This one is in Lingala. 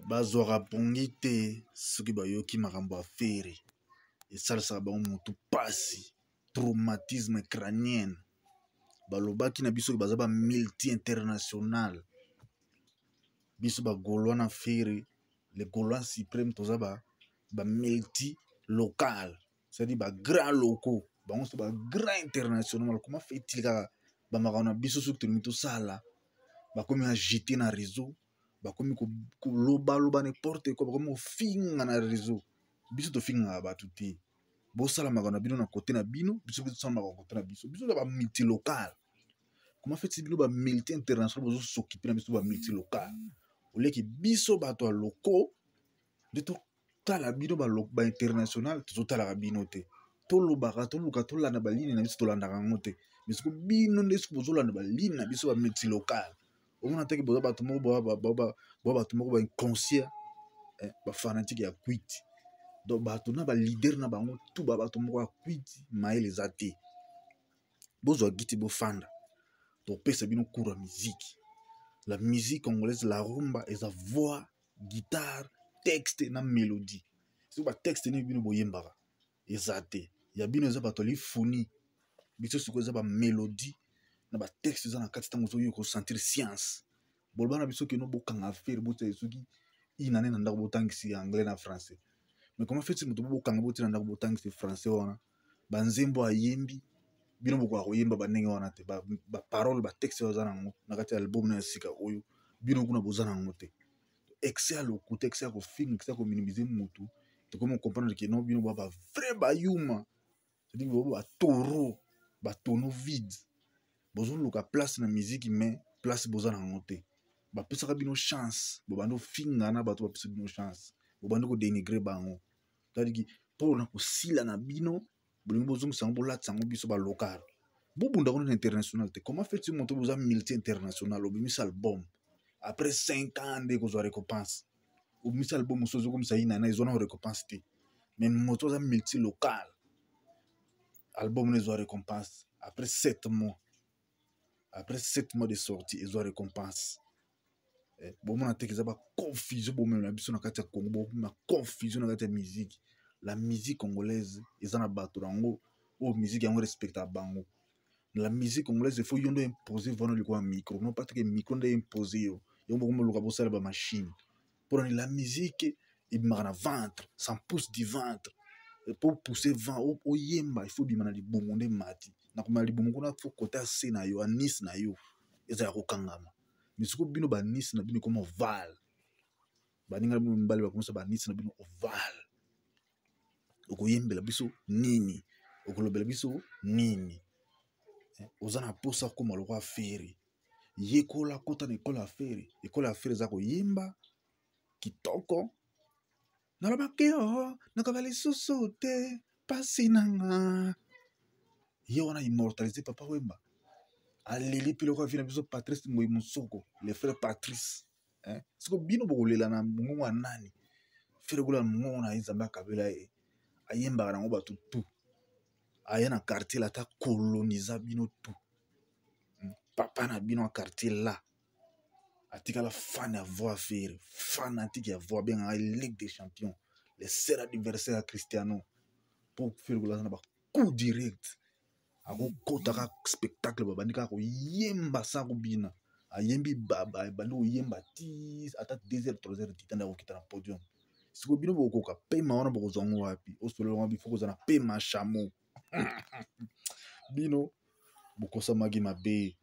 Bazwaka pongi te soki bayoki makambo ya Ferre, esalisaka bango motu pasi, traumatisme crânien. Balobaki na biso baza ba multi international, biso ba Gaulois na Ferre, le Gaulois suprême, toza ba multi local, c'est-à-dire ba grand locaux, bango so ba grand international. Comment fait-il kaka bamakambo na biso soki tolingi tosala, bakomi agité na réseau, bakomi kolobaloba n'importe quoi, bakomi kofinga na réseau. Biso tofingaka bato te. Bosala makambo na bino na kote na bino, biso mpe tosala makambo kote na biso. Biso na bamulti local, comment fait bino bamulti international bozosokipe na biso bamulti local? Oleki biso bato ya loko nde totala bino bainternational, tozotalaka bino te. Tolobaka, toluka tolanda baline na biso, tolandaka yango te. Mais siko bino nde soki bozolanda baline na biso bamulti local, omona teke boza bato moko, boa bato moko bainconscient, bafanatike ya kwiti. Donc bato na baleader na bango tu ba bato moko ya kwiti, mayele eza te. Bozwa giti, bofanda, topesa bino cours ya musique. La musique congolaise, la rumba, eza voix, guitare, texte na mélodie. Soki batexte nini bino boyembaka eza te, ya bino eza bato alifuni. Biso sikoyo eza bamélodie na batexte eza na kati. Ntango ozoyoka, osentir science. Boloba na biso keno bokanga affaire, botia soki inane na ndako, botangisi anglais na français. Mais comment fait moto bokanga, botia na ndako, botangisi français wana, banzembo ayembi, bino bokoka koyemba bandenge wana te? Baparole, batexte oyo aza nango na kati ya album na ya sika oyo, bino kuna boza nango te. Excès ya lokuta, excès ya kofinga, excès ya kominimize mutu, tokomi comprendre ke non, bino boa bavrai bayuma, c'est-à-dire boa bataureau, batonneau vide. Bozoluka place na musique, mais place boza nango te. Bapesaka bino chance, bobandi ofinga na bato bapesa bino chance, bobandi kodénigre bango. C'est-à-dire mpona kosila na bino, bolingi bozongisa yango, bolatisa yango biso balocal. Bobunda kuna na international te. Comment fait moto boza multi international, obimisa album après 5 ans nde kozwa récompense? Obimisa album mosusu, ozokomisa inana, ezwa na récompense te. Mais moto aza multi local, album na ezwa récompense après 7 mois. Après 7 mois de sortie, ezwa récompense. Bomona teke eza baconfusion bomema na biso na kati ya Congo, bomema confusion na kati ya musique. La musique congolaise eza na bato yango oyo musique yango respecta bango. La musique congolaise, il faut yo nde impose vano likolo ya micro, non pas teke micro nde impose yo. Yango bokomoluka bosala bamachine mpona la musique ebimaka na ventre, sans pousse du ventre. Po pousser vent, oyemba, il faut bima na libumu nde mati na komela libumu kuna, faut kota se na yo, anus na yo ezala kokangama. Mais sikoyo bino, baanus na bino ekoma ovale. Baninga na bino mibale bakomisa baanus na bino ovale. Okoyembela biso nini? Okolobela biso nini? Oza na mposa okóma lokola Ferre, yekola, kota na ekole ya Ferre. Ekole ya Ferre eza koyemba kitoko. Nalobaki yo nakoka lisusu te, mpasi nanga ye wana immortalisé. Papa Wemba aleli mpe lokola vi na biso Patrice Ngoi Mosoko, le frère Patrice, eh? Siko bino bokolela na mongongo ya nani? Ferre Gola, mongongo na ye Nzambe akabela ye, ayembaka nango bato tu. Aya na quartier la, ata koloniza bino tu. Papa na bino ya quartier la atikala fan ya voix Ferre, fanatique ya voix, abengaka Ligue des champions, le seul adversaire ya Cristiano, mpo Ferre Gola aza na bacoup direct. Akokota kaka spectacle, babandi kaka koyemba sa kobina, ayembi, bandi koyemba ti ata 2 heures, 3 heures, titanda akokita na podium. Sikoyo bino bokokoka pema wana, bokozwa yango wapi? Osolola yango, bifo kozala na pema chameau. Bino bokosamaki mabe.